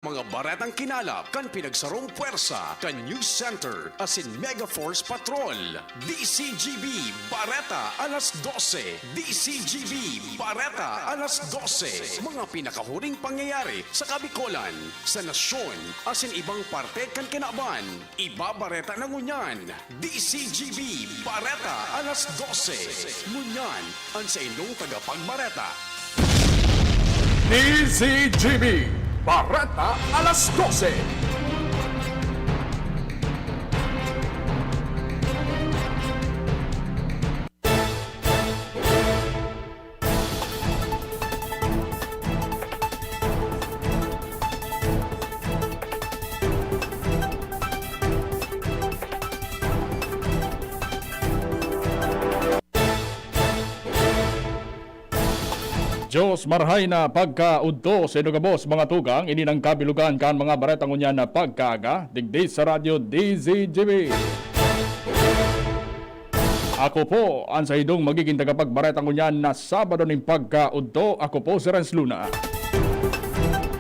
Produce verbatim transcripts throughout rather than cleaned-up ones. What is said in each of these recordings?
Mga baretang kinalap kan pinagsarong pwersa kan News Center asin Mega Force Patrol. D C G B Bareta alas dose. D C G B Bareta alas dose. Mga pinakahuring pangyayari sa Kabikolan, sa nasyon, asin ibang parte kan kinaban. Ibabareta na ngunyan. D C G B Bareta alas dose. Ngunyan, an saindong tagapagbareta. D C G B Bareta alas dose. Dios marhay na pagkaudto sa inyo gabos, mga tugang. Ini nang kabilugan kan mga bareta ngunyan na pagkaaga, digdi sa Radyo D Z G B. Ako po an saindong magiging tagapagbareta ngunyan na Sabado nin pagkaudto. Ako po si Renz Luna.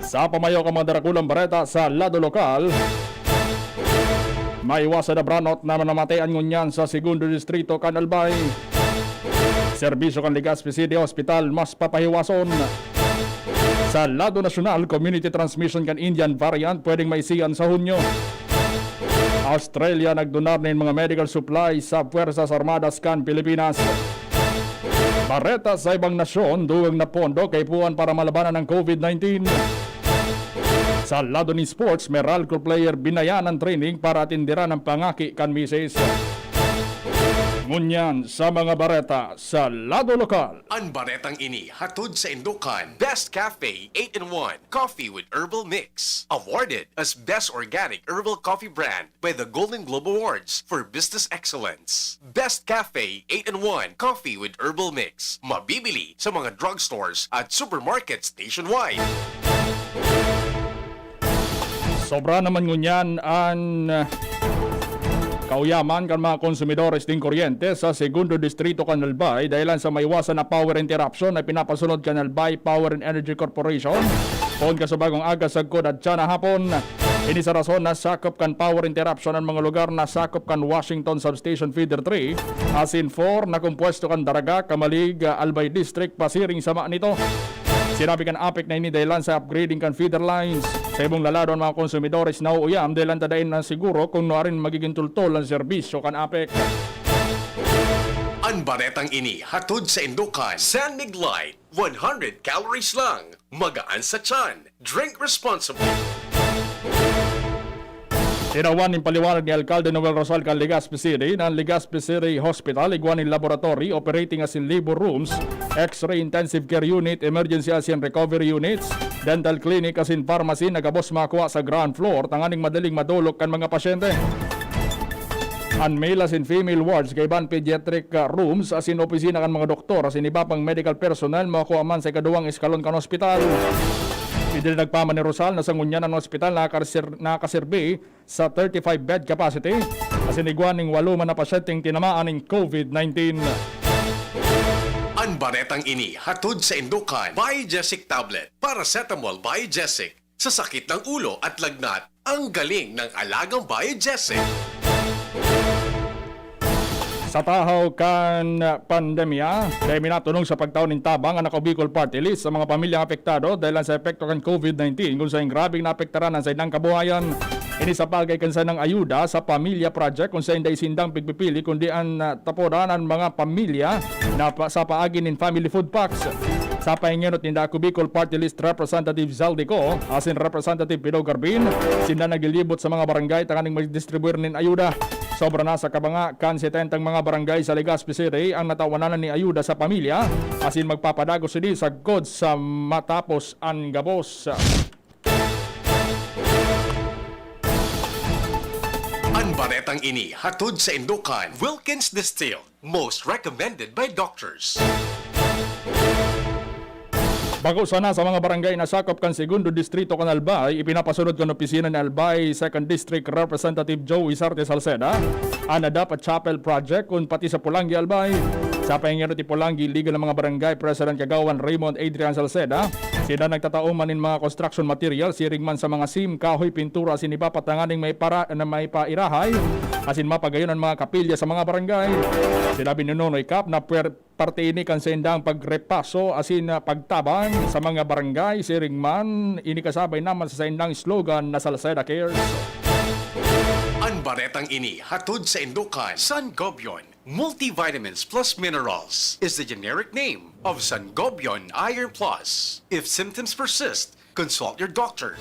Sa pamayo kan mga darakulang bareta sa lado lokal, maiwasan na brownout na namamatean ngunyan sa Segundo Distrito kan Albay. Serbisyo kan Legazpi City Hospital mas papahiwason. Sa lado nasyonal, community transmission kan Indian variant pwedeng maisian sa Hunyo. Australia nagdonar nin mga medical supplies sa Puwersas Armadas kan Pilipinas. Bareta sa ibang nasyon, dugang na pondo kaipuhan para malabanan ang COVID nineteen. Sa lado nin sports, Meralco player binayanan training para atindiran ang pangaki kan misis. Ngunyan sa mga bareta sa lado lokal. An baretang ini hatod saindo kan Best Cafe eight-in-one Coffee with Herbal Mix. Awarded as Best Organic Herbal Coffee Brand by the Golden Globe Awards for Business Excellence. Best Cafe eight-in-one Coffee with Herbal Mix. Mabibili sa mga drugstores at supermarkets nationwide. Sobra naman ngunyan an, ah, kauyaman kan mga konsumidores nin kuryente sa Segundo Distrito kan Albay dahilan sa maiwasan na power interruption na pinapasunod kan Albay Power and Energy Corporation. Poon kasubagong aga sagkod at siya na hapon. Ini sa rason na sakop kan power interruption an mga lugar na sakop kan Washington Substation Feeder three asin four na kompuesto kan Daraga, Camalig, Albay District, pasiring sama nito. Sinabi kan APEC na ini dahilan sa upgrading kan feeder lines. Sa ibong lalado, an mga konsumidores nauuyam dahilan ta dai na siguro kung nuarin magigin tultol an serbisyo kan APEC. An baretang ini hatod saindo kan San Mig Light, one hundred calories lang, magaan sa tiyan. Drink responsibly. Tinawan nin paliwanag ni Alkalde Noel Rosal kan Legazpi City na an Legazpi City Hospital igwa nin laboratory, operating asin labor rooms, X-ray intensive care unit, emergency asin recovery units, dental clinic asin pharmacy na gabos makua sa ground floor tanganing madaling madolok kan mga pasyente. An male asin female wards, kaiba an pediatric, ah, rooms asin opisina kan mga doktor asin iba pang medical personnel makua man sa ikaduwang eskalon kan ospital. Idinagpa man ni Rosal na sa ngunyan an ospital nakakasir-, nakakaserbi sa thirty-five bed capacity asin igwa nin walo man na pasyenteng tinamaan nin COVID nineteen. An baretang ini hatod saindo kan Biogesic Tablet, Paracetamol Biogesic, sa sakit ng ulo at lagnat, ang galing ng alagang Biogesic. Sa tahaw kan pandemya, dai minatulong sa pagtao nin tabang an Ako Bicol Party List sa mga pamilyang apektado dahilan sa epekto kan COVID nineteen, kun saing grabeng naapektaran an saindang kabuhayan. Ini sa pagay kan sanang ayuda sa Pamilya Project, kun sain dai sindang pigpipili kundi an, ah, tapodan an mga pamilya na pa, sa paagi nin family food packs. Sa pahingenot ninda, Ako Bicol Party List Representative Zaldy Co asin Representative Pido Garbin, sinda naglilibot sa mga barangay tanganing magdistribuir nin ayuda. Sobra na sa kabanga kan setentang mga barangay sa Legazpi City ang natawanan nin ayuda sa pamilya, asin magpapadagos ini sagkod sa matapos an gabos. An baretang ini hatod saindo kan Wilkins Distilled. Most recommended by doctors. Bako sana sa mga barangay na sakop kan Segundo Distrito kan Albay, ipinapasunod kan opisina ni Albay Second District Representative Joe Isarte Salceda an Adapt a Chapel Project kun pati sa Polangui, Albay. Sa pahingenot ni Polangui Legal ng mga Barangay President Kagawan Raymond Adrian Salceda, Sinda nagtatao man nin mga construction materials, siring man sa mga sim, kahoy, pintura, asin iba pa tanganing may para, na may pairahay, asin mapagayon an mga kapilya sa mga barangay. Sinabi ni Nonoy Cap na puwer-, parte ini kan saindang pagrepaso asin, ah, pagtabang sa mga barangay, siring man ini kasabay naman sa saindang slogan na Salceda Cares. An baretang ini hatod sa indukan Sangobion Multivitamins Plus Minerals is the generic name of Sangobion Iron Plus. If symptoms persist, consult your doctor.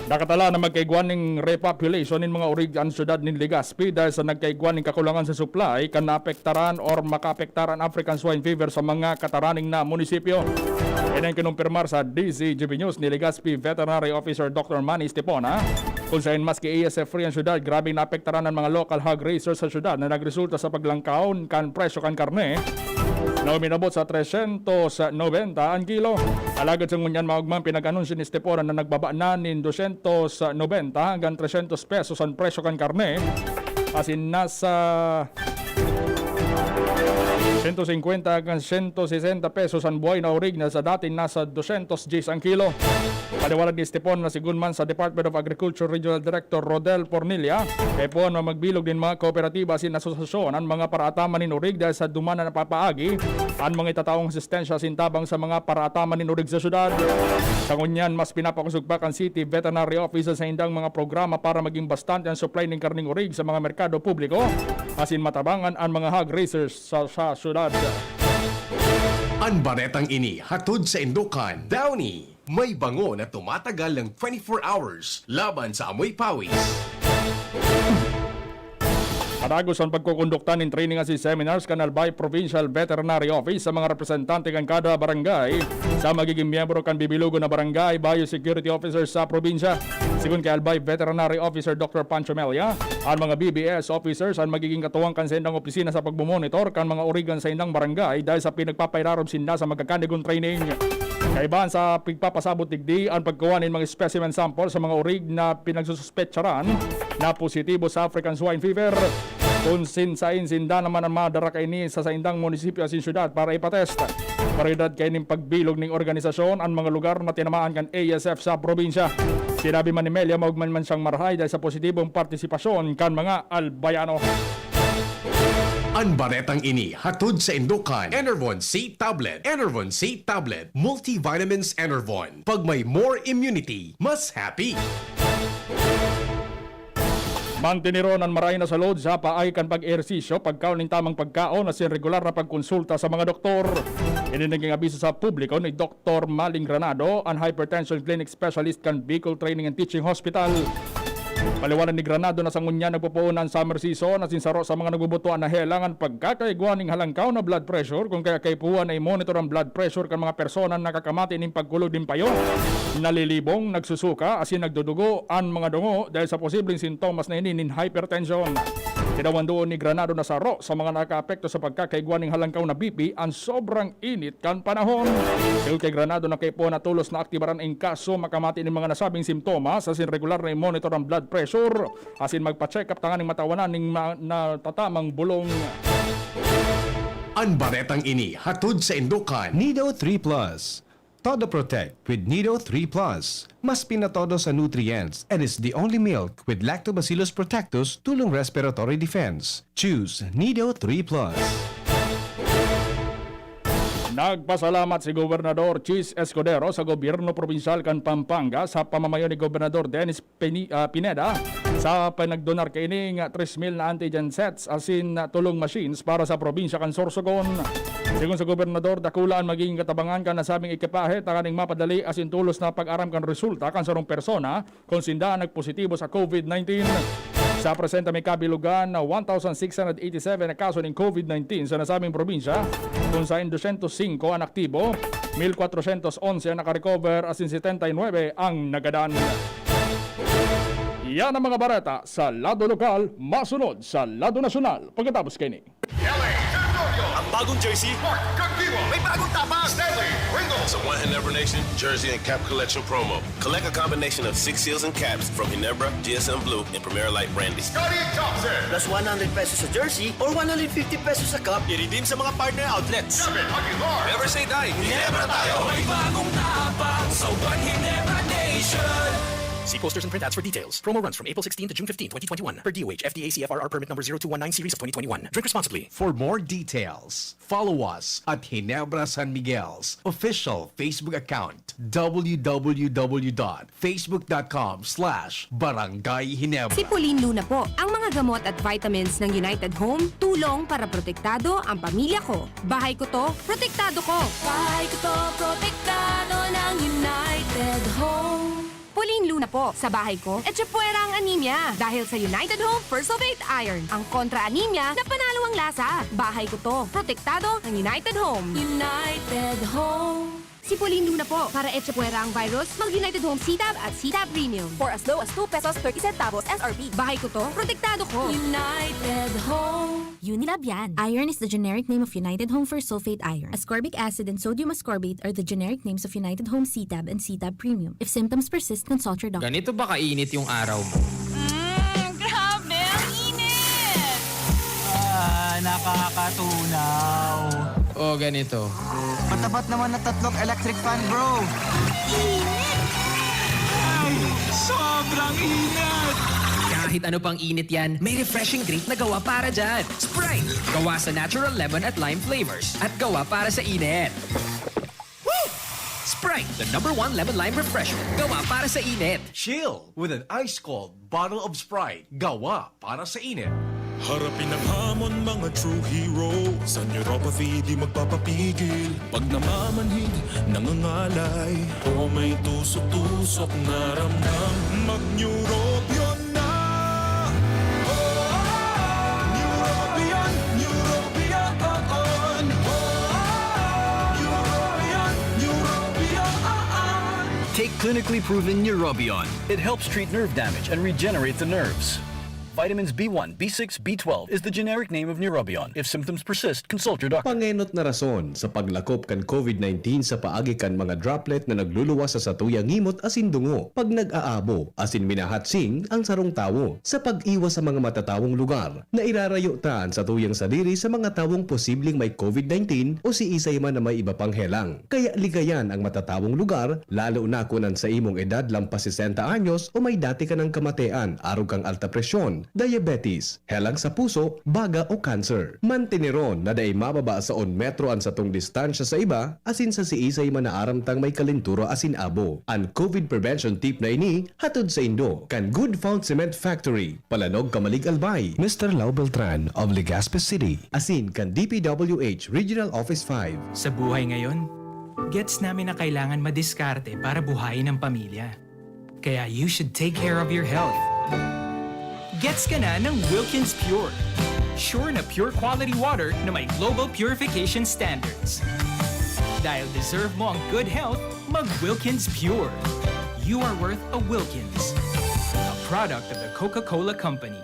Nakatala na magkaigwa ning repopulation nin mga orig an syudad nin Legazpi dahil sa nagkaigwa ning kakulangan sa supply kan naapektaran or makaapektar an African Swine Fever sa mga kataraning na munisipyo. Ini ang kinumpirmar sa D Z G B News ni Legazpi Veterinary Officer Doctor Manny Estepona, kung saen maski A S F free ang syudad, grabeng naapektaran an mga local hog raisers sa syudad na nagresulta sa paglangkaw kan presyo kan karne na uminabot sa tresyentos nobenta an kilo. Alagad sa ngunyan maogmang pinag-anunsyo ni Estepona na nagbaba na nin dosyentos nobenta hanggang tresyentos pesos an presyo kan karne, asin nasa sento singkwenta hanggang sento sesenta pesos an buhay na orig na sa dati nasa dosyentos dyes an kilo. Paliwanag ni Estepon na sigun man sa Department of Agriculture Regional Director Rodel Pornilla, kaipuhan man magbilog nin mga kooperatiba asin asosasyon an mga paraataman nin orig dahil sa duman na napapaagi an mga itataong asistensya asin tabang sa mga paraataman nin orig sa syudad. Sa ngunyan, mas pinapakosog pa kan City Veterinary Office sa indang mga programa para maging bastante ang supply nin karneng orig sa mga merkado publiko asin matabangan an mga hog raisers sa, sa syudad. An baretang ini hatod sa indukan Downy. May bango na tumatagal ng twenty-four hours laban sa amoy pawis. Padagos an pagkukondukta nin training asin seminars kan Albay Provincial Veterinary Office sa mga representante kan kada barangay sa magiging miyembro kan bibilogon na barangay biosecurity officers sa probinsya. Sigon kay Albay Veterinary Officer Doctor Pancho Melia, an mga B B S officers an magiging katuwang kan saindang opisina sa pagmomonitor kan mga origan sa indang barangay dahil sa pinagpapairarom sinda sa magkakanigong training. Kaibahan sa pigpapasabot digdi an pagkuha nin mga specimen sample sa mga orig na pinagsususpetsaran na positibo sa African Swine Fever. Kung sinsain sinda naman an madara kaini sa saindang munisipyo asin syudad para ipatest. Prioridad kaining pagbilog ning organisasyon an mga lugar na tinamaan kan A S F sa probinsya. Sinabi man ni Melia, maogma man siyang marahay dahil sa positibong partisipasyon kan mga Albayano. An baretang ini hatod sa indukan Enervon C Tablet. Enervon C Tablet. Multivitamins Enervon. Pag may more immunity, mas happy. Manteneron an maray na salud sa paagi kan pag-ehersisyo, pagkaon nin tamang pagkaon, asin regular na pagkonsulta sa mga doktor. Ini naging abiso sa publiko ni Doktor Maling Granado, an hypertension clinic specialist kan Bicol Training and Teaching Hospital. Paliwanag ni Granado na sa ngunyan nagpopoon na an summer season, asin saro sa mga nagbubutuan na helang an pagkakaigwa nin halangkaw na blood pressure, kun kaya kaipuhan na i-monitor an blood pressure kan mga persona na nakakamati nin pagkulog nin payo, nalilibong, nagsusuka, asin nagdudugo an mga dungo dahil sa posibleng sintomas na ini nin hypertension. Tinawan duon ni Granado na saro sa mga nakaapekto sa pagkakaigwa nin halangkaw na B P an sobrang init kan panahon. Sigon kay Granado na kaipuhan na tolos na aktibaran in kaso makamati nin mga nasabing simptomas asin regular na i-monitor an blood pressure asin magpa-check-up tanganing matawanan nin ma-, natatamang bulong. An baretang ini hatod sa indukan Nido three Plus. Todo Protect with Nido three Plus. Mas pinatodo sa nutrients and is the only milk with Lactobacillus protectus tulong respiratory defense. Choose Nido three Plus. Nagpasalamat si Gobernador Chiz Escudero sa gobyerno probinsyal kan Pampanga sa pamamayo ni Gobernador Dennis Pini-, ah, Pineda sa panagdonar kaining tres mil na antigen sets asin tulong machines para sa probinsya kan Sorsogon. Sigon sa gobernador, dakula an magiging katabangan kan nasabing ekipahe tanganing mapadali asin tolos na pag-aram kan resulta kan sarong persona kun sinda an nagpositibo sa COVID nineteen. Sa presente may kabilogan na one thousand six hundred eighty-seven na kaso nin COVID nineteen sa nasabing probinsya, kun saen dosyentos singko an aktibo, mil kwatrosyentos onse an nakarecover asin setenta y nuebe ang nagadan. Yan ang mga bareta sa lado lokal, masunod sa lado nasyonal pagkatapos kaini. Ang bagong jersey, Mark Kagdiwa. May bagong tapang, Stanley Ringo. Sa One Ginebra Nation Jersey and Cap Collection Promo. Collect a combination of six seals and caps from Ginebra, G S M Blue, and Primera Light Brandy. Scottie Thompson. Plus one hundred pesos sa jersey or one hundred fifty pesos sa cap. I-redeem sa mga partner outlets. David Aguilar. Never say die. Ginebra tayo. May bagong tapang sa One Ginebra Nation. See posters and printouts for details. Promo runs from April sixteen to June fifteen, twenty twenty-one. Per D O H, F D A C F R R permit number zero two one nine series of twenty twenty-one. Drink responsibly. For more details, follow us at Ginebra San Miguel's official Facebook account, w w w dot facebook dot com slash barangay ginebra. Si Pauline Luna po. Ang mga gamot at vitamins ng United Home, tulong para protektado ang pamilya ko. Bahay ko to, protektado ko. Bahay ko to, protektado ng United Home. Pauline Luna po. Sa bahay ko, echapuwera ang anemia. Dahil sa United Home Fersulfate Iron, ang kontra-anemia na panalo ang lasa. Bahay ko to. Protektado ang United Home. United Home. Si Pauline Luna po. Para echapuwera ang virus, mag United Home C-Tab at C-Tab Premium. For as low as two pesos thirty centavos S R P. Bahay ko to, protektado ko. United Home. Unilab yan. Iron is the generic name of United Home Fersulfate Iron. Ascorbic acid and sodium ascorbate are the generic names of United Home C-Tab and C-Tab Premium. If symptoms persist, consult your doctor. Ganito ba kainit yung araw mo? Mm, grabe, ang init! Ah, nakakatunaw. O ganito. Matapat naman na tatlong electric fan, bro. Ay, sobrang init! Kahit ano pang init yan, may refreshing drink na gawa para dyan. Sprite! Gawa sa natural lemon at lime flavors. At gawa para sa init. Woo! Sprite, the number one lemon lime refresher. Gawa para sa init. Chill with an ice cold bottle of Sprite. Gawa para sa init. Harapin ang hamon, mga true hero. Sa neuropathy, di magpapapigil. Pag namamanhid, nangangalay, o may tusok-tusok na ramdam, mag-Neurobion na. Oh, Neurobion, Neurobion, oh, oh. Oh, Neurobion, Neurobion, oh, oh. Take clinically proven Neurobion. It helps treat nerve damage and regenerate the nerves. Vitamins B one, B six, B twelve is the generic name of Neurobion. If symptoms persist, consult your doctor. Pangenot na rason sa paglakop kan COVID nineteen sa paagi kan mga droplet na nagluluwas sa satuyang ngimot asin dungo pag nag-aabo asin minahatsing ang sarong tawo. Sa pag-iwas sa mga matatawong lugar, nairarayo ta an satuyang sadiri sa mga tawong posibleng may COVID nineteen o siisay man na may iba pang helang. Kaya ligayan ang matatawong lugar, lalo na kun an sa imong edad lampas sesenta anyos o may dati ka nang kamatean arog kan alta presyon, diabetes, helang sa puso, baga o kanser. Manteneron na dai mababa sa un metro an satong distansya sa iba, asin sa siisay man na aram tang may kalentura asin abo. An COVID prevention tip na ini hatod saindo kan Good Found Cement Factory, Palanog, Camalig, Albay, Mister Lau Beltran of Legazpi City, asin kan D P W H Regional Office five. Sa buhay ngayon, gets namin na kailangan madiskarte para buhayin ang pamilya. Kaya you should take care of your health. Gets ka na ng Wilkins Pure. Sure na pure quality water na may global purification standards. Dahil deserve mo ang good health, mag Wilkins Pure. You are worth a Wilkins. A product of the Coca-Cola Company.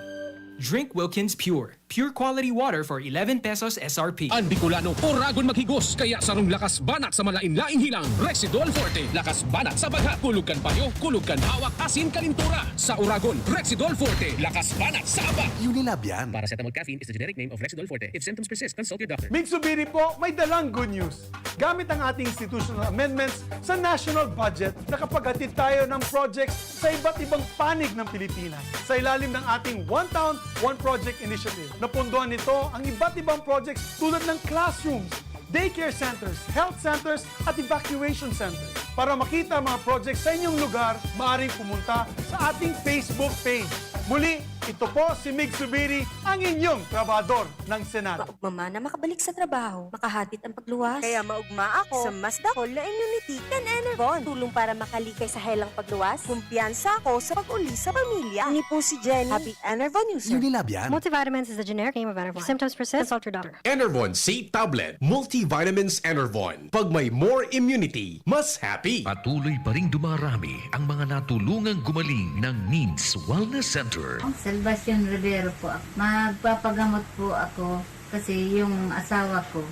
Drink Wilkins Pure. Pure quality water for eleven pesos S R P. An Bicolano, oragon maghigos, kaya sarong lakas banat sa malain-laing hilang, Rexidol Forte. Lakas banat sa baghat, kulog kan payo, kulog kan hawak, asin kalintura. Sa oragon, Rexidol Forte. Lakas banat sa aba. Unilab yan. Paracetamol caffeine is the generic name of Rexidol Forte. If symptoms persist, consult your doctor. Migsubiri po, may dalang good news. Gamit ang ating institutional amendments sa national budget, nakapaghatid tayo ng projects sa iba't ibang panig ng Pilipinas sa ilalim ng ating One Town, One Project Initiative. Napondohan nito ang iba't ibang projects tulad ng classrooms, daycare centers, health centers, at evacuation centers. Para makita ang mga projects sa inyong lugar, maaaring pumunta sa ating Facebook page. Muli, ito po si Mig Subiri, ang inyong trabahador ng Senado. Maugma man na makabalik sa trabaho, makahatid ang pagluwas. Kaya maugma ako sa mas dakol na immunity kan Enervon. Tulong para makalikay sa helang pagluwas. Kumpiyansa ako sa pag-uli sa pamilya. Ini po si Jenny, happy Enervon user. Unilab yan. Multivitamins is the generic name of Enervon. If symptoms persist, consult your doctor. Enervon C Tablet, Multivitamins Enervon. Pag may more immunity, mas happy. Patuloy pa ring dumarami ang mga natulungang gumaling ng Needs Wellness Center. Salvacion Rivero po ako. Magpapagamot po ako Kasi yung asawa ko,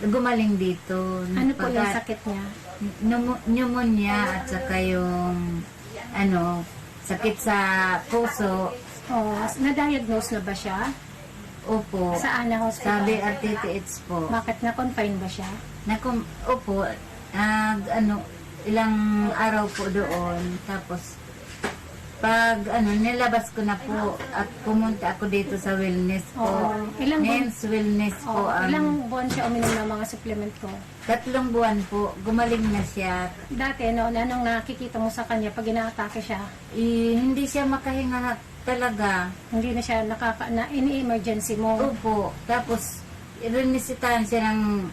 gumaling dito. Ano po yung Pagka- sakit niya? Pneumo-, pneumonia at saka yung, ano, sakit sa puso. Oh, na-diagnose na ba siya? Opo. Saan na hospital? Sa B R T T H po. Bakit na-confine ba siya? Nakum, opo, nag, ano, ilang araw po doon. Tapos, pag, ano, nilabas ko na po at pumunta ako dito sa wellness po. Oo. Ilang buwan? Men's wellness po Oh, ang ilang buwan siya uminom ng mga supplement ko? Tatlong buwan po, gumaling na siya. Dati, noon, anong nakikita mo sa kanya pag inaatake siya? Eh, hindi siya makahinga na talaga. Hindi na siya nakaka... na ini-emergency mo? Opo. Tapos, rinisitahan siya ng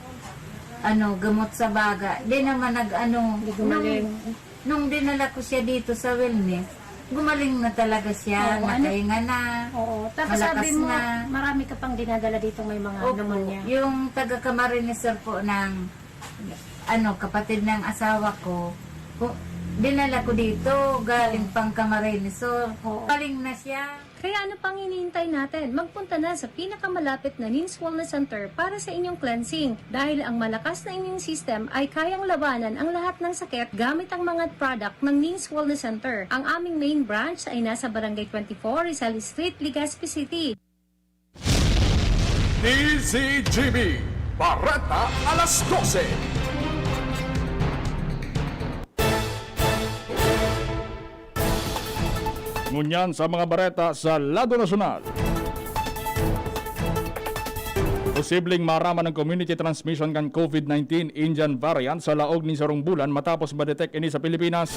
ano, gamot sa baga. Di naman nag-ano. Di gumaling. Nung, nung dinala ko siya dito sa wellness, gumaling na talaga siya. Oo, ano? Nakahinga na. Oo. Tapos Malakas sabi mo, na. Marami ka pang dinadala dito may mga Opo, pneumonia. Yung taga Camarines Sur po ng ano, kapatid ng asawa ko, pu- dinala ko dito, galing pang Camarines Sur. Oo. Galing na siya. Kaya ano pang hinihintay natin? Magpunta na sa pinakamalapit na Nins Wellness Center para sa inyong cleansing, dahil ang malakas na immune system ay kayang labanan ang lahat ng sakit gamit ang mga product ng Nins Wellness Center. Ang aming main branch ay nasa Barangay twenty-four, Rizal Street, Legazpi City. D Z G B, Bareta alas dose. Ngunyan sa mga bareta sa lado nasyonal. Posibleng maaraman ang community transmission kan COVID nineteen Indian variant sa laog nin sarong bulan matapos ma-detect ini sa Pilipinas.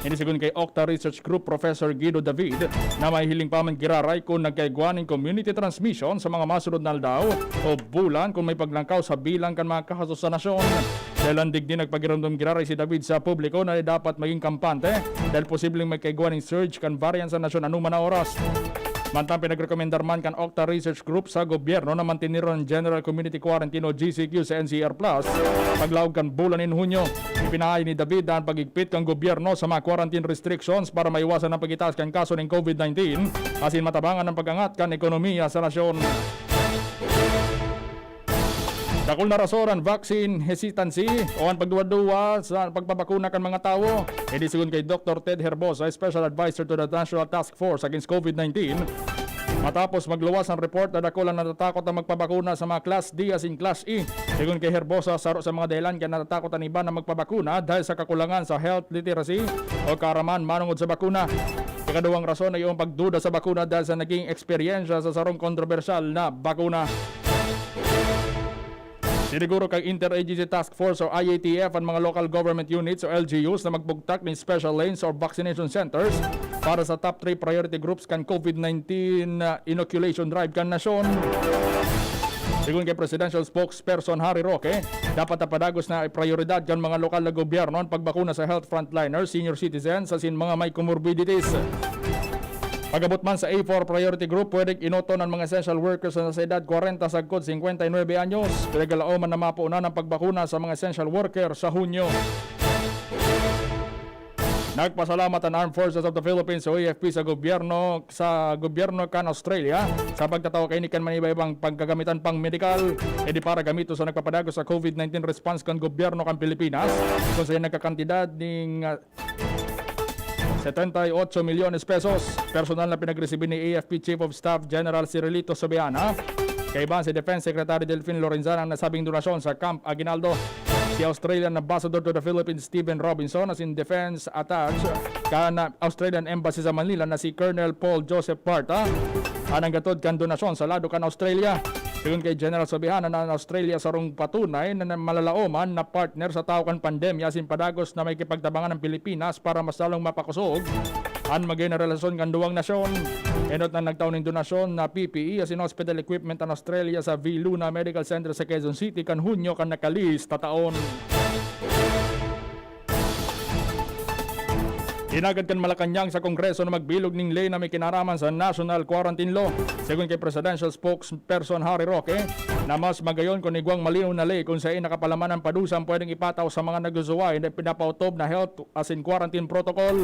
Ini segun kay Octa Research Group Professor Guido David, na may hiling pa man giraray kun nagkaigwa nin community transmission sa mga masunod na aldaw o bulan kun may paglangkaw sa bilang kan mga kaso sa nasyon. Dahil ang digdi nagpakiramdom giraray si David sa publiko na dapat maging kampante dahil posibleng magkaigwa nin surge kan variant sa nasyon anuman na oras. Mantang pinagrekomendar man kan Octa Research Group sa gobyerno na mantener an General Community Quarantine o G C Q sa N C R Plus paglaog kan bulan nin Hunyo. Ipinahay ni David an paghigpit kan gobyerno sa mga quarantine restrictions para maiwasan ang pagitaas kan kaso nin COVID nineteen asin matabangan ang pag-angat kan ekonomiya sa nasyon. Dakul na rason an vaccine hesitancy o an pagduwa-duwa sa pagpabakuna kan mga tawo. Ini segun kay Doktor Ted Herbosa, Special Advisor to the National Task Force Against COVID nineteen. Matapos magluwas ang report na dakul ang natatakot na magpabakuna sa mga Class D asin Class E. Segun kay Herbosa, saro sa mga dahilan kaya natatakot ang iba na magpabakuna dahil sa kakulangan sa health literacy o kaaraman manongod sa bakuna. Ikaduwang rason ay yung pagduda sa bakuna dahil sa naging eksperyensya sa sarong kontrobersyal na bakuna. Siniguro kang Interagency Task Force o I A T F ang mga local government units o L G Us na magbugtak nin special lanes or vaccination centers para sa top three priority groups kan COVID nineteen inoculation drive kan nasyon. Segun kay Presidential Spokesperson Harry Roque, dapat na padagos na prioridad kan mga lokal na gobyerno ang pagbakuna sa health frontliners, senior citizens, asin mga may comorbidities. Pag-abot man sa A four priority group, pwedeng inoton ang mga essential workers na sa edad kwarenta sagkod singkwenta y nuebe anyos. Pinaglalauman na mapunan ang pagbakuna sa mga essential worker sa Hunyo. Nagpasalamat ang Armed Forces of the Philippines o A F P sa gobyerno sa gobyerno kan Australia sa pagtatao kaini kan manibaybang pagkagamitan pang medikal, edi para gamiton sa nagpapadagos sa COVID nineteen response kan gobyerno kan Pilipinas, kung sa nagkakantidad ning ah, setenta y ocho milyones pesos. Personal na pinagresibi ni A F P Chief of Staff General Cirilito Sobeana kaiba si Defense Secretary Delfin Lorenzana ang nasabing donasyon sa Camp Aguinaldo. Si Australian Ambassador to the Philippines Stephen Robinson asin Defense Attache kan Australian Embassy sa Manila na si Colonel Paul Joseph Barta ang nanggatod kan donasyon sa lado kan Australia. Segun kay General Sobeana, na an Australia sarong patunay na, na malalaoman na partner sa tawo kan pandemya asin padagos na may kipagtabangan ang Pilipinas para mas lalong mapakosog an magayon na relasyon kan duwang nasyon. Enot na nagtao nin donasyon na P P E asin hospital equipment an Australia sa V Luna Medical Center sa Quezon City kan Hunyo kan nakalista taon. Hinagad kan Malacañang sa Kongreso na magbilog ning ley na may kinaraman sa National Quarantine Law. Segun kay Presidential Spokesperson Harry Roque, na mas magayon kun igwang malinaw na ley kun saen nakapalaman an padusa an pwedeng ipataw sa mga nagsusuway na pinapaotob na health asin quarantine protocol.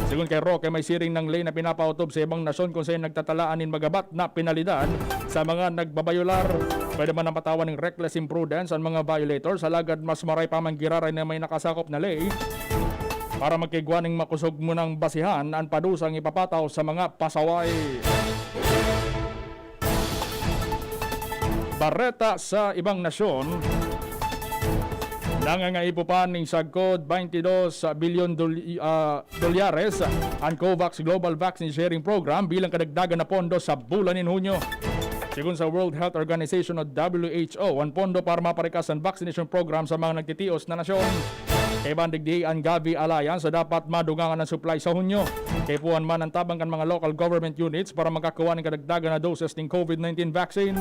Segun kay Roque, may siring nang ley na pinapaotob sa ibang nasyon kun saen nagtatalaan nin magabat na penalidad sa mga nagbabayolar. Pwede man an patawan ning reckless imprudence an mga violators, alagad mas maray pa man giraray na may nakasakop na ley para magkaigwa ning makosog munang basehan an padusang ipapataw sa mga pasaway. Bareta sa ibang nasyon, nangangaipo pa ning sagkod twenty-dos bilyon dol-, ah, dolyares an COVAX Global Vaccine Sharing Program bilang kadagdagan na pondo sa bulan nin Hunyo. Segun sa World Health Organization o W H O, an pondo para maparikas an vaccination program sa mga nagtitios na nasyon. Kaiba digdi, an Gavi Alliance dapat madugangan an supply sa Hunyo. Kaipuhan man an tabang kan mga local government units para makakuha nin kadagdagan na doses nin COVID nineteen vaccine.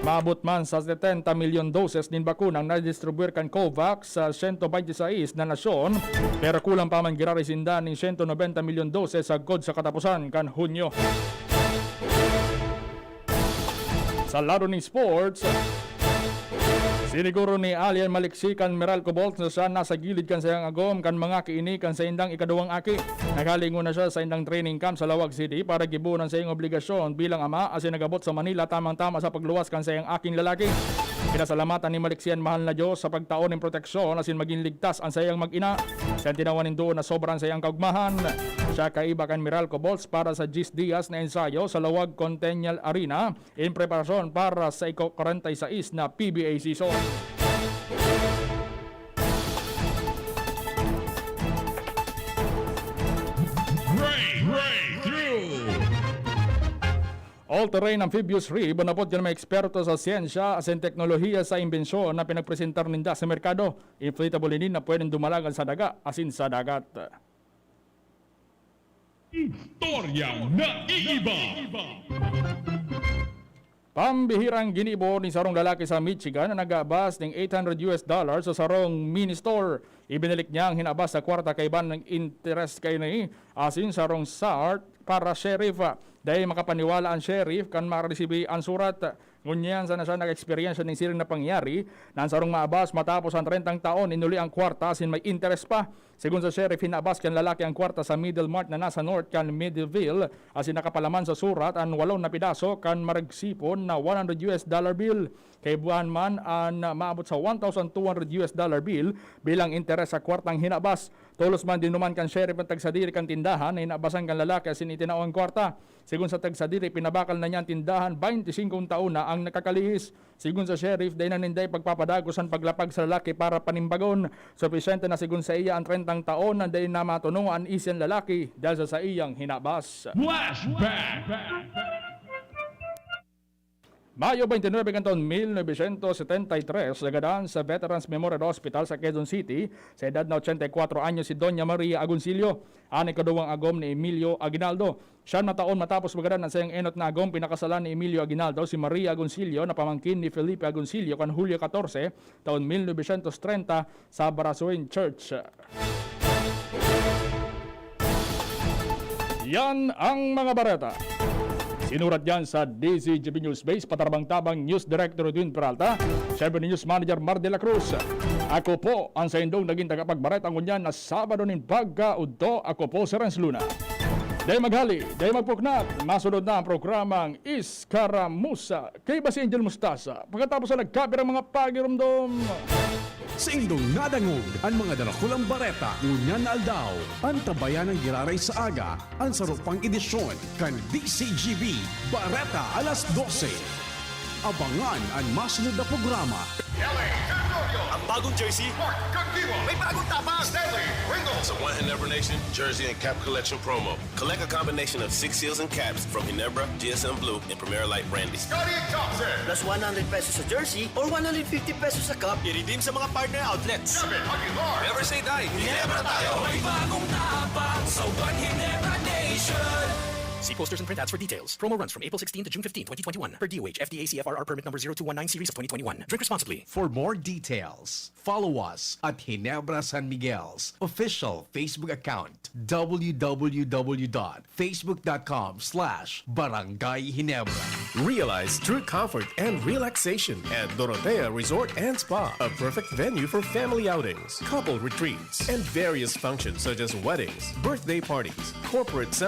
Maabot man sa setenta milyon doses nin bakunang nadistribuir kan COVAX sa sento bente sais na nasyon, pero kulang pa man giraray sinda nin sento nobenta milyon doses sagkod sa kataposan kan Hunyo. Sa lado nin sports, siniguro ni Alien Maliksi kan Meralco Bolts na siya nasa gilid kan saiyang agom kan mga kiini kan saindang ikaduwang aki. Naghalingon na siya sa saindang training camp sa Laoag City para gibohon an saiyang obligasyon bilang ama asin nag-abot sa Manila tamang-tama sa pagluwas kan saiyang aking lalaki. Pinasalamatan ni Maliksi an mahal na Diyos sa pagtao nin proteksyon asin magin ligtas an saiyang mag-ina. Siya an tinawan nin duon na sobra an saiyang kaugmahan. Siya kaiba kan Meralco Bolts para sa diyes diyas na ensayo sa Laoag Contennial Arena in preparasyon para sa ika-kwarenta y seis na P B A season. Break, breakthrough. All-terrain amphibious rib, an apod kan mga eksperto sa siyensya asin teknolohiya sa imbensyon na pinagpresentar ninda sa merkado. Inflatable ini na pwedeng dumalagan sa daga asin sa dagat. Istoryang naiiba. Pambihirang ginibo nin sarong lalaki sa Michigan na nag-aabas nin eight hundred U S dollars sa sarong mini store. Ibinalik niya an hinabas na kwarta kaiba nin interes kaini asin sarong sart para sheriff. Dai makapaniwala an sheriff kan maresibi an surat. Ngunyan sana siya nag-eksperyensya nin siring na pangyayari na an sarong maabas matapos an trentang taon inuli an kwarta asin may interes pa. Segun sa sheriff, hinabas kan lalaki an kwarta sa Middle Mart na nasa north kan Midville asin nakapalaman sa surat an walon na pidaso kan maragsipon na one hundred U S dollar bill. Kaipuhan man an maabot sa one thousand two hundred U S dollar bill bilang interes sa kwartang hinabas. Tolos man dinuman kan sheriff an tagsadiri kan tindahan na hinabasan kan lalaki asin itinao an kwarta. Segun sa tagsadiri, pinabakal na niya an tindahan, baynte singkong taon na ang nakakalihis. Segun sa sheriff, dai na ninda ipagpapadagos an paglapag sa lalaki para panimbagon. Supisyente na segun saiya an trentang taon na dai na matunong an isi an lalaki dahil sa saiyang hinabas. Flashback! Mayo twenty-nine kan taon mil novecientos setenta y tres, nagadan sa Veterans Memorial Hospital sa Quezon City, sa edad na ochenta y kwatro anyos, si Doña Maria Agoncillo, an ikaduwang agom ni Emilio Aguinaldo. Siyam na taon matapos magadan an saiyang enot na agom, pinakasalan ni Emilio Aguinaldo si Maria Agoncillo na pamangkin ni Felipe Agoncillo kan Hulyo katorse, taon mil novecientos trenta, sa Barasuin Church. Yan ang mga bareta. Sinurat yan sa D Z G B News Base, patarabang-tabang News Director Edwin Peralta, siyempre News Manager Mar de la Cruz. Ako po ang saindong naging tagapagbareta ngunyan na Sabado nin pagkaudto. Ako po si Renz Luna. Dai maghali, dai magpuknat, masunod na ang programang Iskaramusa kaiba si Angel Mustasa. Pagkatapos na nagkapirang mga pagirumdom. Saindong nadangog an mga darakulang bareta ngunyan na aldaw. Antabayan an giraray sa aga an saro pang edisyon kan D Z G B Bareta alas dose. Abangan an masunod na programa. L A Gregorio. Ang bagong jersey. Mark Candiwa. May bagong tapang. Stanley Ringo. Sa One Ginebra Nation, jersey and cap collection promo. Collect a combination of six seals and caps from Ginebra, G S M Blue, and Premier Light Brandy. Scottie Thompson. Plus one hundred pesos sa jersey or one hundred fifty pesos sa cap. I-redeem sa mga partner outlets. David Aguilar. Never say die. Ginebra tayo. May bagong tapang sa One Ginebra Nation. Si Posters and print ads for details. Promo runs from April sixteen to June fifteenth, twenty twenty-one, per D O H F D A C F R R permit number zero two one nine series of twenty twenty-one. Drink responsibly. For more details, follow us at Ginebra San Miguel's official Facebook account, w w w dot facebook dot com slash barangay ginebra. Realize true comfort and relaxation at Dorotea Resort and Spa, a perfect venue for family outings, couple retreats, and various functions such as weddings, birthday parties, corporate seminars,